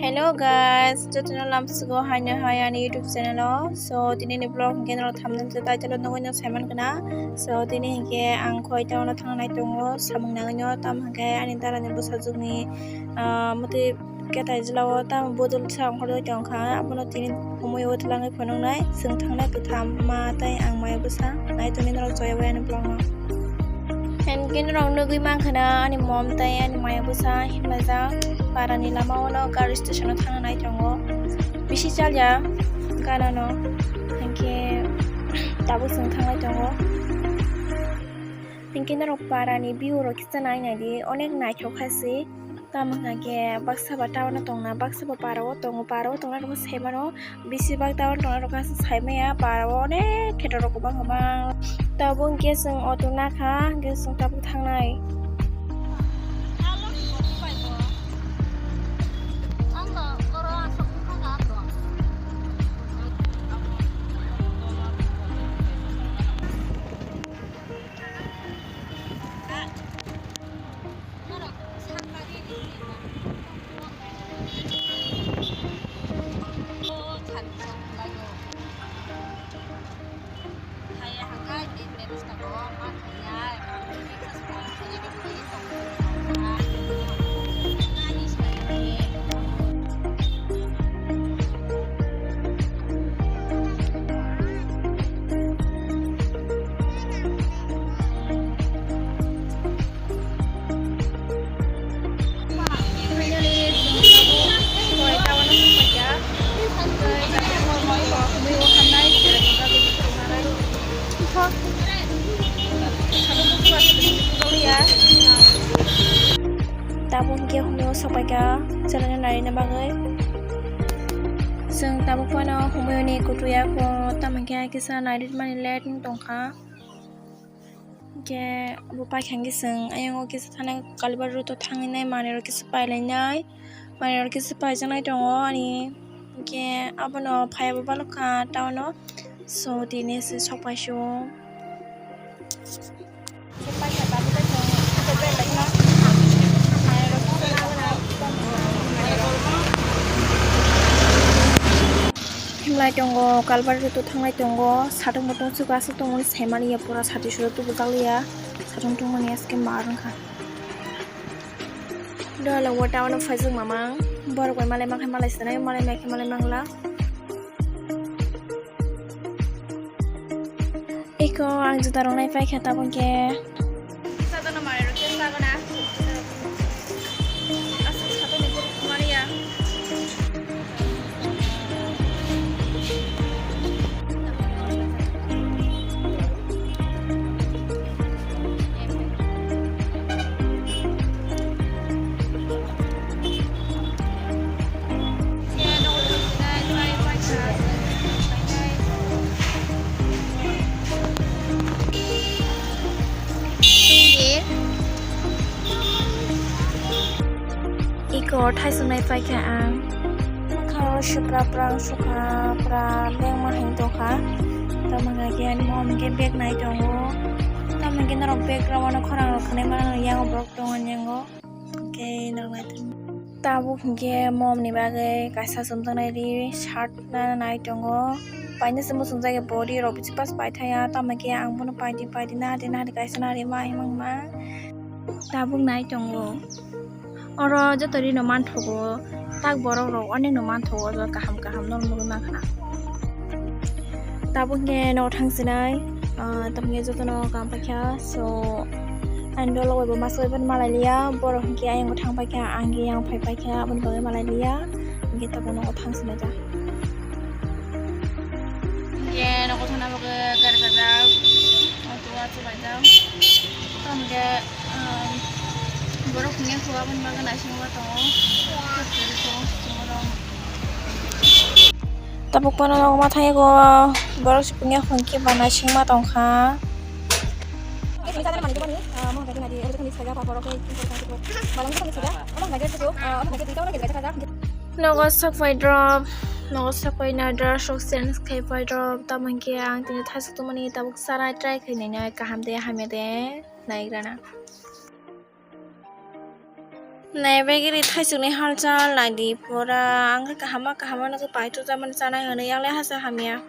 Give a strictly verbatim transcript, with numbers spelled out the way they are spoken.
Hello guys, jotono lamsugo haino hai ani YouTube channel o. So tini ni vlog hinkhe norok thumbnail tei title o nugwi no saiman kana. So tini hinkhe ang khoi town o thangnai tongo, samung nangwi no, tamo hinkhe ani dara ni bwsajwk ni, ah, motwi ketai jila o tamo bodol sa ongkhorwi tongkha, abono tini humui o twlangwi phunuknai, chwng thangnai kwtham ma tei ang maya bwsa nai tongwi norok joya bai ani vlog no. Hinkhe norok nugwi mankha na ani mom tei ani maya bwsa himlajak parani lama o no gari station o thangna nai tongo. Bisi chalya gana no, hinkhe tabuk chwng thanglai tongo. Hinkhe norok parani view rok kisa nai nai di, onek naithok kha se. Tamo hwnkha khe baksa ba town o tongna, baksa ba para o tongo, para o tongna rok sai mano. Bisi bak town tongna rok kha se sai maya, para o onek kheto rok kwbang kwbang. Tabuk hwnkhe chwng auto nakha, hwnkhe chwng tabuk thangnai. Tabuk hwnkhe humui o sokpaikha chwraino narina bagwi. Chwng tabuk phano humui ni kutu ya kho, tamo hwnkhe kisa nairwkmani late wng tongkha. Hwnkhe bo paikha hwnkhe chwng ayang o kisa thana Kalibar road o thangwi nai, manwi rok kisa pai lainai, manwi rok kisa paijaknai tongo ani. Hwnkhe abono phaiya bo balok kha town o, so tini se sok pai sio. Himlai tongo, Kalbari road o thanglai tongo, satung mutung chuka aswk tongmani saimani ya, pura sati suro tubujak liya, satung tongmani aske mar wngkha. Dola wata ono phaijak mamang, borok bai malai mankha malai sanai, malai maikhe malai mangla. Eko ang juda rok nai paikha tabuk khe. Kisa dono manwi rok khe sagana. Aswk satung ni borok thumaliya. Iko thaisongnai paikha ang. Bwkhao sipra prang sukha pra bengma hai tongkha. Tamo hwnkha khe ani mom hwnkhe bag nai tongo. Tamo hwnkhe norok bag rok ano khorang rok khwnai mano, yango borok tongo ani yango. Hwnkhe norok nai tongo. Tabuk hwnkhe mom ni bagwi kaisa chumjaknai ri shirt nana nai tongo. Painase muchungjak ya body rok bithi pas paithaya, tamo hwnkhe ang bono paidi paidi nahadi nahadi kaisa nari ma himang ma. Tabuk nai tongo. Oro joto rino manthogo, tak borok rok onek no manthogo, oro kaham kaham no nugwi mankha. Tabuk hwnkhe nogo thang sinai, ah, tabuk hwnkhe jotono kaham paikha, so ani dolo bai bo masa bai phano malai liya, borok hwnkhe ayang thang paikha, ang hwnkhe yang phai paikha, aboni bagwi malai liya, hwnkhe tabuk nogo thang sinai ta. Hwnkhe nogo thangna bagwi gari kajak, auto o achuk laijak, tamo hwnkhe. Um, borok hwnwi khe aboni bagwi naisingma tongo. Tabuk phano nogo ma thangwi go borok se hwnwi khe ba naisingma tongkha. Nogo sok pai drop, nogo sok pai na dress rok change khai pai drop, tamo hwnkhe ang tini thaichuk tongmani tabuk chana try khai nainai kaham de hamya de. Naigrana. Nai bagiri thaisukni halchal naidi pura, ang khe kahama kahama no khe paithakjak mani chanai hwnwi, yanglai hasa hamya.